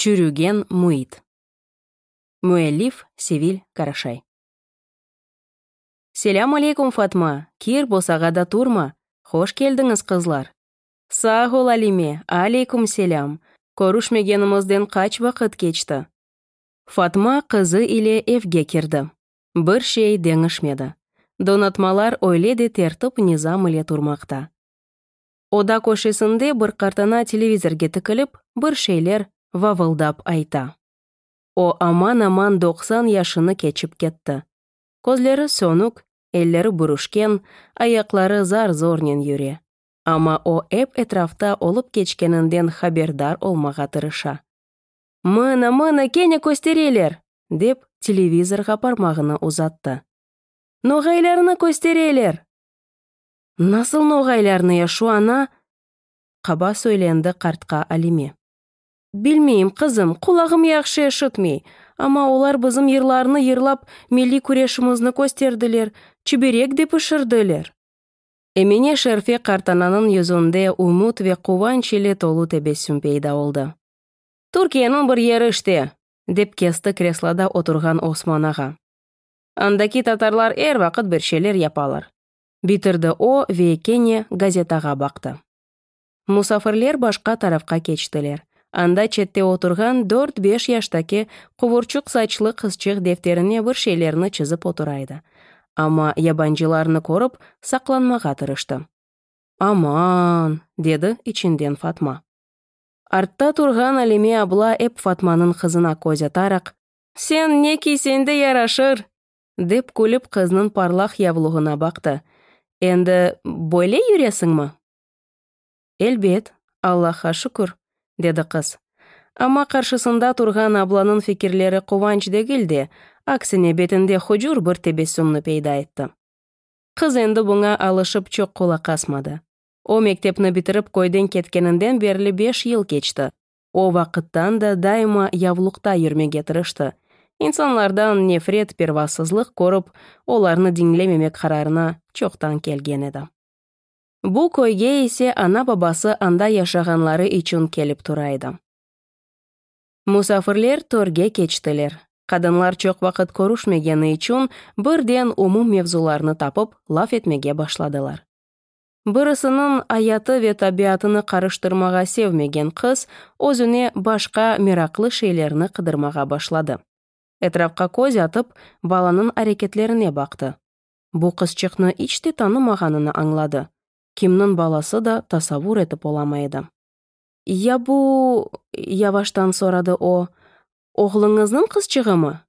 Çürügen müit. Müellif, Sevil Karaşay. Selâm aleyküm, Fatma! Kir, bosağada turma! Hoş keldiñiz, qızlar! Sağ ol, Alime, aleyküm selâm! Körüşmegenimizden qaç vaqıt keçti. Fatma qızı ile evge kirdi. Bir şey deñişmedi, donatmalar öyle de tertip-nizam ile turmaqta. Oda köşesinde bir qartana televizorge tikilip, bir şeyler vavıldap ayta. O, aman-aman 90 yaşını keçip ketti. Közleri sönük, elleri bürüşken, ayaqları zar-zornen yüre, amma o ep etrafta olıp keçkeninden haberdar olmağa tırışa. Mına, mına, kene köstereler, dep, televizorğa parmağını uzattı. Noğaylarnı köstereler! Nasıl noğaylarnı ya, şu ana? Qaba söylendi qartqa Alime. Bilmeyim, qızım, qulağım yahşı eşitmey, amma olar bizim yırlarnı yırlap, milliy küreşimizni kösterdiler, çiberek de pişirdiler. Emine şerfe qartananıñ yüzünde ümüt ve quvanç ile tolu tebessüm peyda oldı. Türkiyeniñ bir yeri işte, dep kesti kresloda oturğan Osman ağa. Andaki tatarlar er vaqıt bir şeyler yapalar, bitirdi o ve kene gazetağa baqtı. Musafirler başqa tarafqa keçtiler. Anda çette oturğan dört-beş yaştaki quvurçıq saçlı qızçıq defterine bir şeylerni çızıp otura edi, amma yabancılarnı körip, saqlanmağa tırıştı. Aman, dedi içinden Fatma. Artta turğan Alime abla ep Fatmanıñ qızına köz ataraq, Sen ne kiyseñ de yaraşır, dep külip qıznıñ parlaq yavluğına baqtı. Endi böyle yüresiñmi? Elbet, Allahqa şükür, dedi qız. Amma qarşısında turğan ablanıñ fikirleri quvanç degil de, aksine betinde hucur bir tebessümni peyda etti. Qız endi buña alışıp çoq qulaq asmadı. O mektepni bitirip köyden ketkeninden berli beş yıl keçti. O vaqıttan da daima yavluqta yürmege tırıştı. İnsanlardan nefret, pervasızlıq körip, olarnı diñlememek qararına çoqtan kelgen edi. Bu köyge ise ana-babası anda yaşağanları içün kelip tura edi. Musafirler törge keçtiler. Qadınlar çoq vaqıt körüşmegeni içün birden umum mevzularnı tapıp, laf etmege başladılar. Birisiniñ ayatı ve tabiatını qarıştırmağa sevmegen qız, özüne başqa meraqlı şeylerni qıdırmağa başladı. Etrafqa köz atıp, balanıñ areketlerine baqtı. Bu qızçıqnı iç te tanımağanını añladı. Kimniñ balası da tasavur etip olamay edi. Ya bu, yavaştan soradı o, oğluñıznıñ qızçığımı?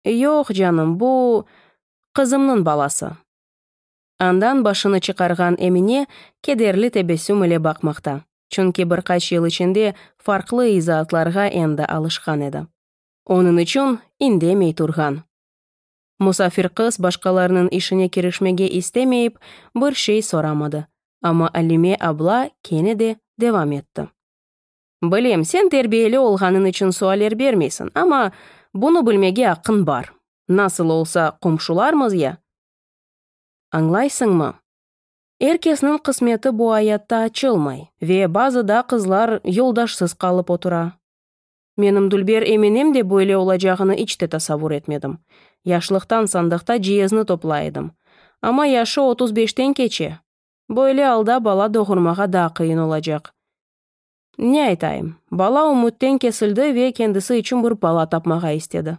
Yoq, canım, bu, qızımnıñ balası. Andan başını çıqarğan Emine kederli tebessüm ile baqmaqta, çünki bir qaç yıl içinde farqlı izaatlarğa endi alışqan edi. Onıñ içün indemey turğan. Musafir qız başqalarınıñ işine kirişmege istemeyip, bir şey soramadı, amma Alime abla kene de devam etti. Bilem, sen terbiyeli olğanıñ içün sualler bermeysiñ, amma bunı bilmege aqqıñ bar. Nasıl olsa, qomşularmız ya. Añlaysıñmı? Er kesniñ qısmeti bu ayatta açılmay ve bazıda qızlar yoldaşsız qalıp otura. Menim dülber Eminem de böyle olacağını iç te tasavur etmedim. Yaşlıqtan sandıqta ciyezni toplay edim. Amma yaşı 35-ten keçe. Böyle alda bala doğurmağa daa qıyın olacaq. Ne aytayım, bala ümütten kesildi ve kendisi içün bir bala tapmağa istedi.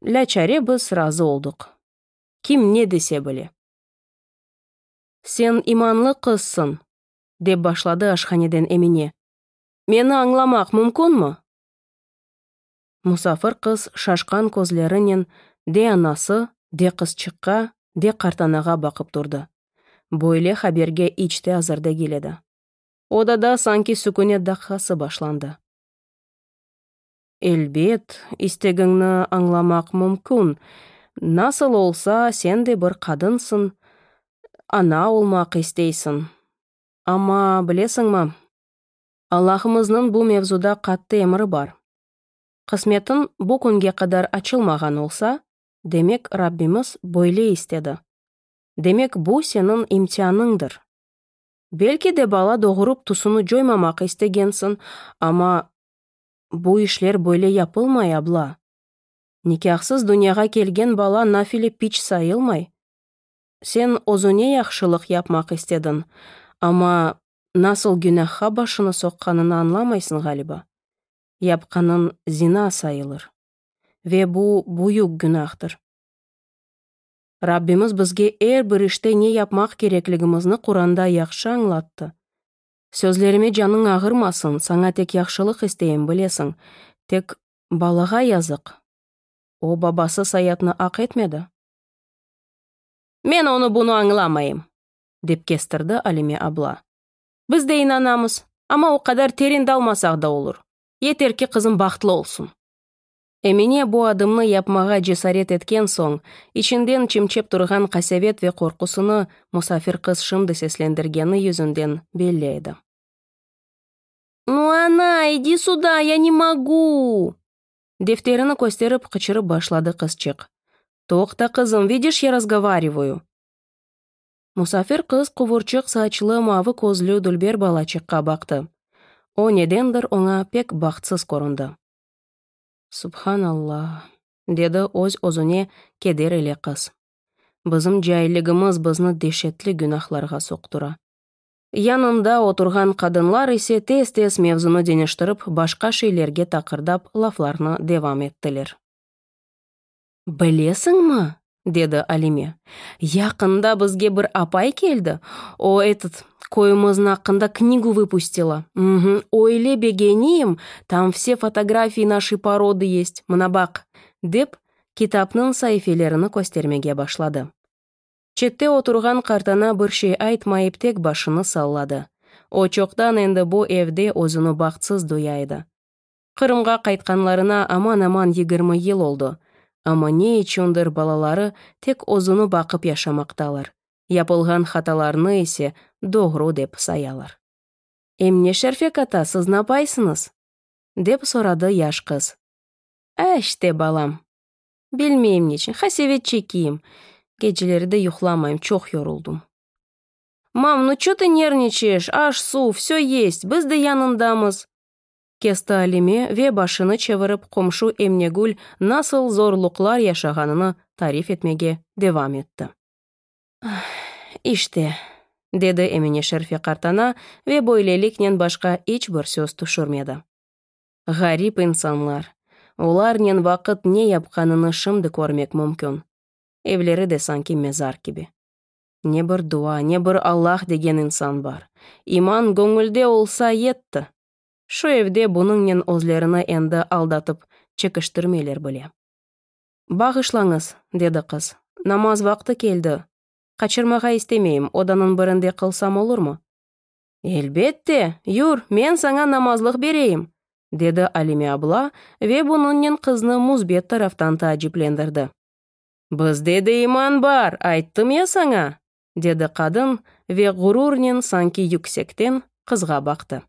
Lâçare biz razı oldıq. Kim ne dese bile. Sen imanlı qızsıñ, dep başladı aşhaneden Emine. Meni añlamaq mümkünmi? Musafir qız şaşqan közlerinen de anası, de qızçıqqa, de qartanağa baqıp turdı. Böyle haberge iç te azır degil edi. Odada sanki sükünet daqqası başlandı. Elbet, istegiñni añlamaq mümkün. Nasıl olsa, sen de bir qadınsıñ, ana olmaq isteysiñ. Amma, bilesiñmi, Allahımıznıñ bu mevzuda qattı emri bar. Qısmetiñ bu künge qadar açılmağan olsa, demek Rabbimiz böyle istedi. Demek bu seniñ imtianıñdır. Belki de bala doğurıp tüsüni coymamaq istegensiñ, amma. Bu işler böyle yapılmay, abla. Nikâhsız dünyağa kelgen bala nafile piç sayılmay. Sen özüne yahşılıq yapmaq istediñ, amma nasıl günâhqa başını soqqanıñnı añlamaysıñ, ğaliba. Yapqanıñ zina sayılır ve bu büyük günahtır. Rabbimiz bizge er bir işte ne yapmaq kerekligimizni Quranda yahşı añlattı. Sözlerime canıñ ağırmasın, saña tek yahşılıq isteyim, bilesiñ. Tek balağa yazıq. O, babasız ayatnı aq etmedi. Men onı-bunı añlamayım, dep kestirdi Alime abla. Biz de inanamız, amma o qadar teren dalmasaq da olur. Yeter ki, qızım bahtlı olsun. Emine bu adımnı yapmağa cesaret etken soñ, içinden çimçep turğan qasevet ve qorqusını musafir qız şimdi seslendirgeni yüzünden belli edi. Nu, ana, idi süda, ya ne mogu! Defterini kösterip, qıçırıp başladı qızçıq. Toqta, qızım, vidiş, ya razgovarivayu. Musafir qız quvurçıq saçlı, mavı közlü dülber balaçıqqa baqtı. O, nedendir, oña pek bahtsız köründi. Subhanallah, dedi öz-özüne keder ile qız. Bizim cailligimiz bizni deşetli günahlarğa soqtura. Yanında oturğan qadınlar ise tez-tez mevzunı deñiştirip, başqa şeylerge taqırdap, laflarını devam ettiler. Bilesiñmi, dedi Alime, yaqında bizge bir apay keldi, o, etot, köyümizniñ aqqında knigu vıpustila. Öyle begenim, tam vse fotografii našey porodı yest, mına baq, dep, kitapnıñ saifelerini köstermege başladı. Çette oturğan qartana bir şey aytmayıp, tek başını salladı. O çoqtan endi bu evde özüni bahtsız duya edi. Qırımğa qaytqanlarına aman-aman 20 yıl oldı, amma ne içündir balaları tek özüni baqıp yaşamaqtalar, yapılğan hatalarnı ise doğru dep sayalar. Emine Şerfe kata, siz napaysıñız? Dep soradı yaş qız. A, işte, balam, bilmeyim niçün, qasevet çekeyim, geceleri de yuqlamayım, çoq yoruldım. Mam, nu ço tı nervniçayeş, aş, suv, vse yest, biz de yanıñdamız, kesti Alime ve başını çevirip, qomşu Emnegül nasıl zorluqlar yaşağanını tarif etmege devam etti. İşte, dedi Emine Şerfe qartana ve böyleliknen başqa iç bir söz tüşürmedi. Ğarip insanlar, olarnen vaqıt ne yapqanını şimdi körmek mümkün. Evleri de sanki mezar kibi. Ne bir dua, ne bir Allah degen insan bar. İman göñülde olsa yetti. Şu evde bunıñnen özlerini endi aldatıp çekiştirmeyler bile. Bağışlañız, dedi qız, namaz vaqtı keldi. Qaçırmağa istemeyim, odanıñ birinde qılsam olurmı? Elbette, yür, men saña namazlıq bereyim, dedi Alime abla ve bunıñnen qıznı müsbet taraftan taaciplendirdi. Bizde de iman bar, ayttım ya saña, dedi qadın ve ğururnen sanki yüksekten qızğa baqtı.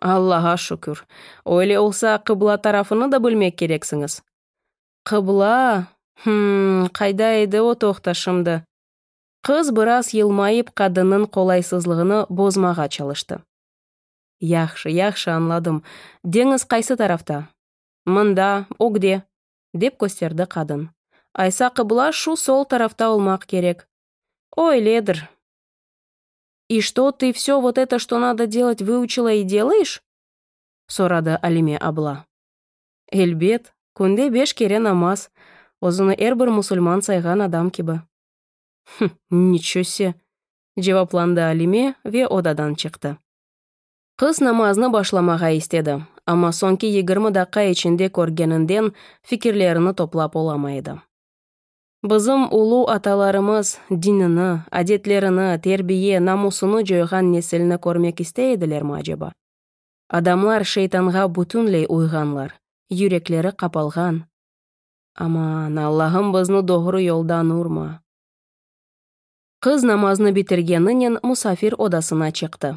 Allağa şükür, öyle olsa qıbla tarafını da bilmek kereksiñiz. Qıbla, qayda edi o toqta şimdi? Qız biraz yılmayıp qadınnıñ qolaysızlığını bozmağa çalıştı. Yahşı, yahşı añladım. Deñiz qaysı tarafta? Mında, ögde, dep kösterdi qadın. Aysa qıbla şu sol tarafta olmaq kerek. Öyledir. И что, ты все вот это, что надо делать, выучила и делаешь? Soradı Alime abla. Elbet, künde beş kere namaz, özüni er bir musulman sayğan adam kibi. Niçego se, cevaplandı Alime ve odadan çıqtı. Qız namaznı başlamağa istedi, amma soñki 20 daqqa içinde körgeninden fikirlerini toplap olamay edi. Bizim ulu atalarımız dinini, adetlerini, terbiye, namusını coyğan nesilni körmek istey edilermi aceba? Adamlar şeytanğa bütünley uyğanlar, yürekleri qapalğan. Aman, Allahım, bizni doğru yoldan urma. Qız namaznı bitirgeninen musafir odasına çıqtı.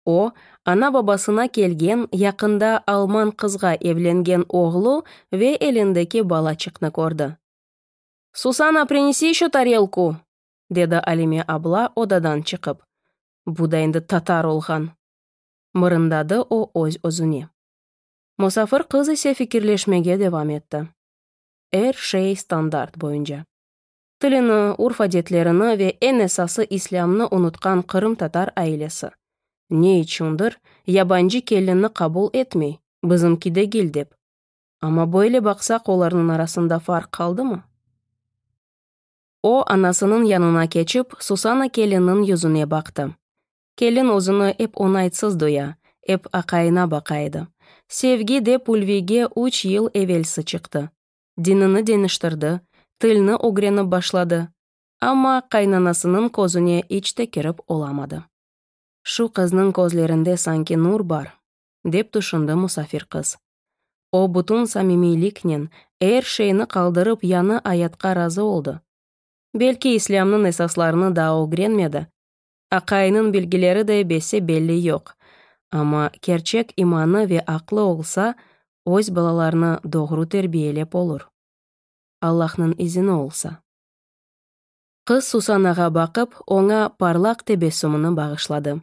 O, ana-babasına kelgen, yaqında alman qızğa evlengen oğlu ve elindeki balaçıqnı kördi. Susana, prinesi eşçe tarelku, dedi Alime abla odadan çıqıp. Bu da endi tatar olğan, mırıldandı o öz-özüne. Musafir qız ise fikirleşmege devam etti. Er şey standart boyunca. Tilini, urf-adetlerini ve eñ esası İslâmnı unutqan qırımtatar ailesi, ne içündir, yabancı kelinni qabul etmey, bizimki degil dep, amma böyle baqsaq, olarnıñ arasında farq qaldımı? O, anasınıñ yanına keçip, Susana kelinniñ yüzüne baqtı. Kelin özüni ep oñaytsız duya, ep aqayına baqa edi. Sevgi dep Ülvige üç yıl evelsi çıqtı. Dinini deñiştirdi, tilni ögrenip başladı, amma qaynanasınıñ közüne iç te kirip olamadı. Şu qıznıñ közlerinde sanki nur bar, dep tüşündi musafir qız. O, bütün samimiyliknen, er şeyni qaldırıp, yañı ayatqa razı oldı. Belki İslâmnıñ esaslarını daa ögrenmedi, aqayınıñ bilgileri de bese-belli yoq, amma kerçek imanı ve aqlı olsa, öz balalarını doğru terbiyelep olur, Allahnıñ izini olsa. Qız Susanağa baqıp, oña parlaq tebessümini bağışladı.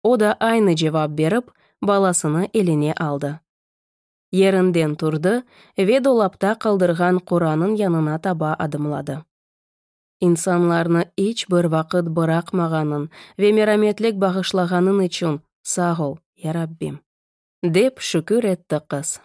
O da aynı cevap berip, balasını eline aldı. Yerinden turdı ve dolapta qaldırğan Qurannıñ yanına taba adımladı. İnsanlarnı iç bir vaqıt bıraqmağanıñ ve merametlik bağışlağanıñ içün sağ ol, Yarabbim, dep şükür etti qız.